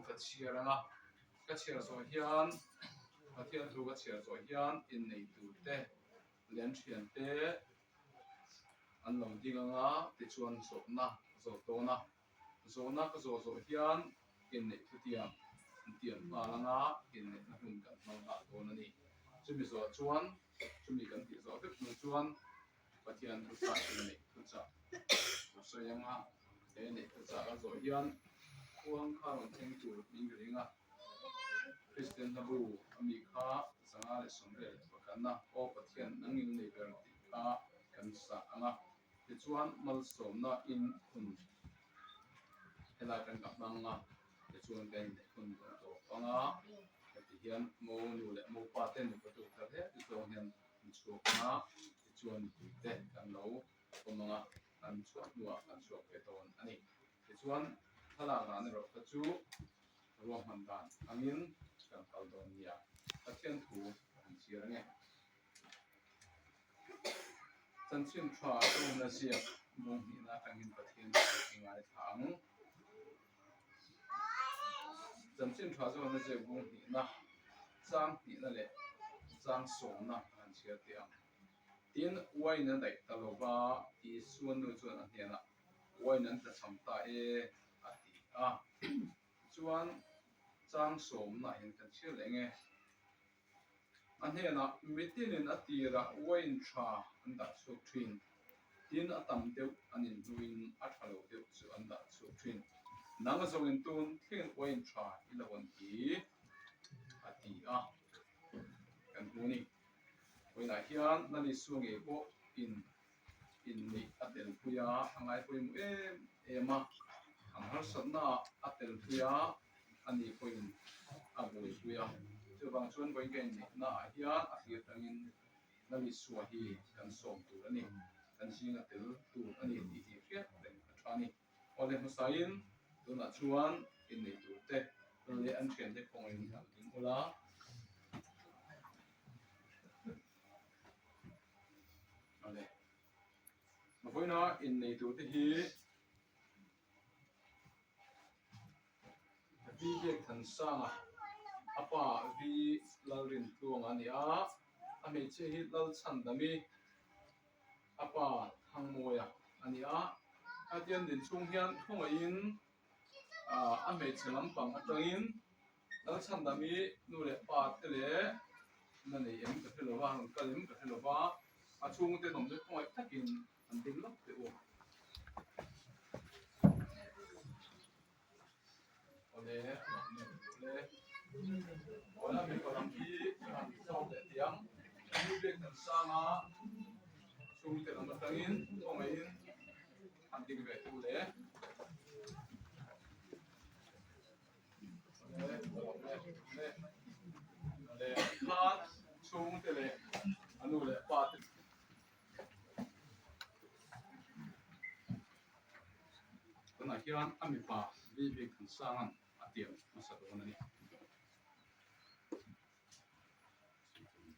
ka chhiar ang a, ka chhiar zawh hian Pathian thu ka chhiar zawh hian innei turte leh an thiante an lo ding ang a, tichuan zawhna ka zawt dawn a, zawhna ka zawh zawh hian inneih thutiang an tiam nghal ang a, inneihna hun kan hmang nghal dawn a ni. Chumi zawh chuan chumi kan tih zawh vek hnu chuan Pathian thuchah inneih thuchah ka sawi ang a, he inneih thuchah ka zawh hian khuang kha rawn thleng tur min ring a, Kristian hlabu a mi kha 181na Aw Pathian nang in nei ber tih kha kan sa ang a, tichuan malsawmna in hun helai kan ka hmang a, tichuan ka inneih hun kan tawp ang a, heti hian mo nu leh mo pa te nupa tuk thar hle ti zawng hian an chhuak ang a, tichuan mipui te kan lo awm ang a, an chhuah hnuah kan chhuak ve dawn a ni. Tichuan thlalak dan erawh kha chu ruahman dan angin kan kal dawn nia. Pathian thu kan chhiar ang e. Chanchin tha tawngna ziak bung hnihna atangin Pathian thu i ngaithla ang. Chanchin tha zawhna ziak bung hnihna, chang hnihna leh chang sawmna a han chhiar teh ang. Tin, uain a daih ta lo va, Isua nu chuan a hnenah, Uain an tlachham ta e, a ti a. Tichuan, chang sawmnaah hian kan chhiar leh nge? A hnenah mitinin a tirah uain tha an dah chhuak thin. Tin, a tam deuh an inhnuin a tha lo deuh chu an dah chhuak thin. Nang zawngin tun thlengin uain tha i lo an ti, a ti a. Kan hmu a ni. Vawiinah hian Lalisua ngei pawh in inneih a telpui a, a ngai pawimawh em em a, an harsatna a telpui a, a ni pawhin a buaipui a. Chuvang chuan vawiin ka inneihna ah hian a thlir tangin Lalisua hi kan sawm tur a ni, kan zinga tel tur a ni tih hi hriat reng a tha a ni. Awle hmasain tunah chuan innei turte leh an thiante khawngin an ding ula. Awle vawiina innei turte hi V Biakthansanga a pa V Lalrintluanga a ni a, a hmeichhia hi Lalchhandami. A pa Thangmawia a ni a, hetiang din chhung hian khawngaihin a hmeichhe lampang atangin Lalchhandami nu leh pa te leh na nei em ka hre lo va, rawn kal em ka hre lo va, a chhungte nawm chu khawngaih takin an ding lawk teh u. Awle, awle, awle a mipa lam hi an zawk leh tiang, nu biak dan sang a chhungte lam atangin khawngaihin an ding ve tu le. Awle, awle, awle, awle khan chhungte leh a nu leh pa te. Tunah hian a mipa Vivek Thansanga'n a tiam hmasa dawn a ni.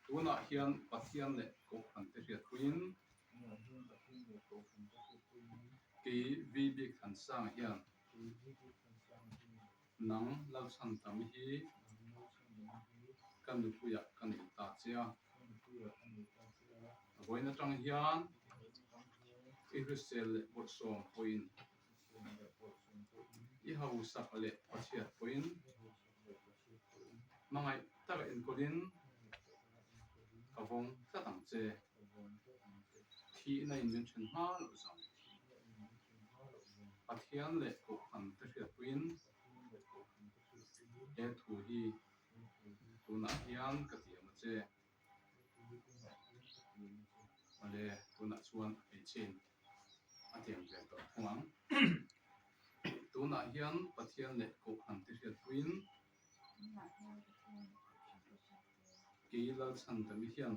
Tunah hian Pathian leh Kohhran te hriatpuiin kei Vivek Thansanga hian Nang Lalchhantam hi ka nupuiah ka nei ta che a. Vawiin atang hian i hrisel leh bawrhsawm pawhin, i hausak leh pachhiat pawhin hmangaih taka enkawlin ka vawng tlat ang che. Thihna in min then hma loh zawng. Pathian leh Kohhran te hriatpuiin he thu hi tunah hian ka tiam a che. Awle, tunah chuan a hmeichhe in a tiam ve tawh thung ang. Tunah hian Pathian leh Kohhran te hriatpuiin Kei Lalchhandami hian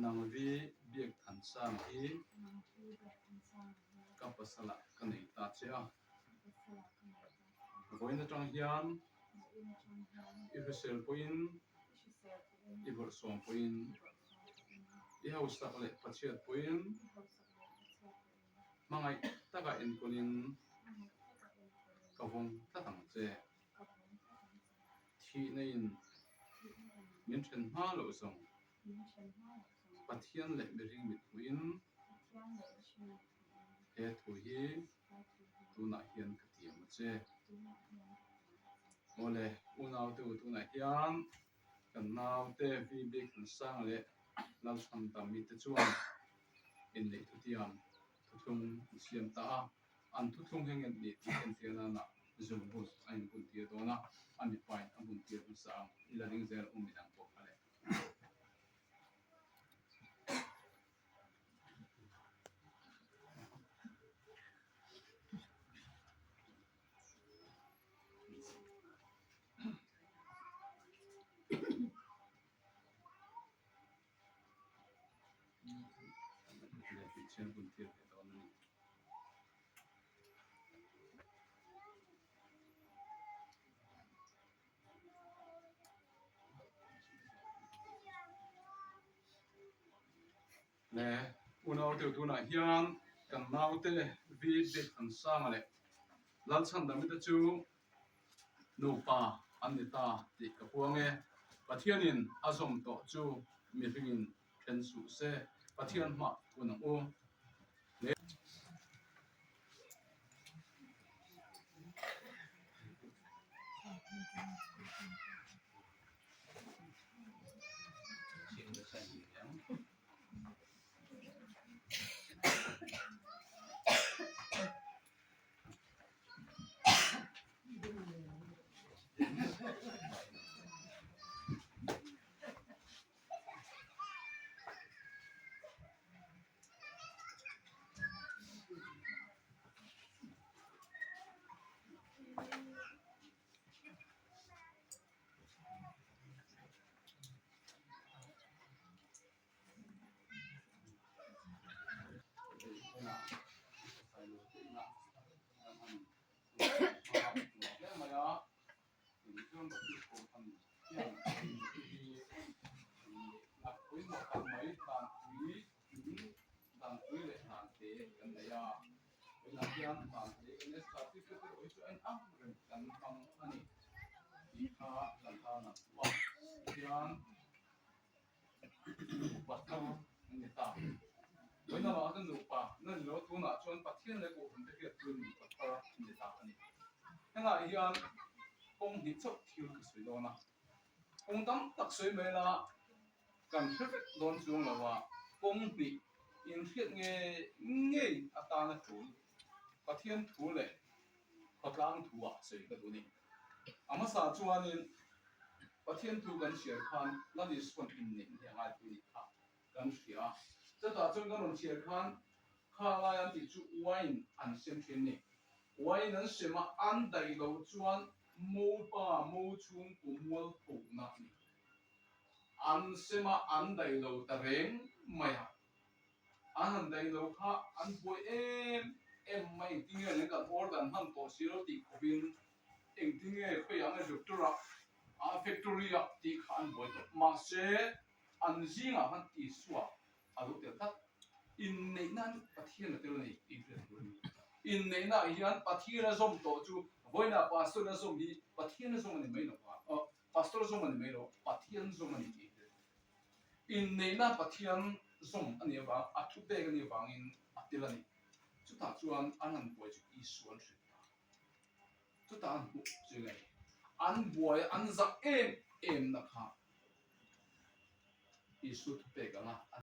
Nangvi Biakthansang hi ka pasalah ka nei ta che a. Vawiin atang hian i hrisel pawhin, i bawrhsawm pawhin, i hausak leh pachhiat pawhin hmangaih taka enkawlin. Ka vawng tlat ang che. Thihna in min then hma loh zawng. Pathian leh mihring mit hmuhin he thu hi tunah hian ka tiam a che. Awle, unaute u tunah hian kan naute VB Khansang leh Lalchhandami te chuan inneih thutiam thuthlung an siam ta a. An thuthlung hi ngen nih tih entir nana zungbun a inbun tir dawn a, a mipain a bun tir hmasa ang i la ring zel awm midang pawh a le. Le unaute tunah hian kan naute V Biakthansanga leh Lalchhandami te chu Nupa an ni ta tih ka puang e. Pathianin a zawm tawh chu mihringin then suh se, Pathian hmah kun ang u. Nupa thar an ni ta. Vawiin lamah chuan nupa na ni lo, tunah chuan Pathian leh Kohhran te hriat chu nupa thar an ni ta a ni. Hengah hian kawng hnih chauh thil ka sawi dawn a, kawng tam tak sawi mai la kan hre vek dawn chuang lo a, kawng hnih inhriat ngei ngei atana tul Pathian thu leh khawtlang thu ah sawi ka duh a ni. A hmasa chuanin Pathian thu kan chhiar khan Lal Isua'n inneih ni a ngaipui nih kha kan hria a. Chutah chuan kan rawn chhiar khan kha lai an tih chu wine an sem thin a ni. Wine an sem a, an daih loh chuan mopa mo chhungkaw mual phona a ni. An sem a, an daih lo ta reng mai a. An han daih lo kha an buai em em mai engtin nge kan order an hman tawh si lo tih khawpin engtin nge khawiah nge doctor ah ah factory ah tih kha an buai tawh mahse an zingah khan Isua a lo tel tlat inneihna hi Pathian a tel a ni tih hriat tur a ni inneihna ah hian Pathian a zawm tawh chu vawiinah pastor a zawm hi Pathian a zawm a ni mai lo a pastor zawm a ni mai lo Pathian zawm a ni tih hriat tur Inneihna Pathian zawm a nih avang, a thupek a nih avangin a tel a ni. Chutah chuan an han buai chu Isua an hrilh ta. Chutah an hmuh chu nge an buai an zah em em na kha Isua thupek anga an.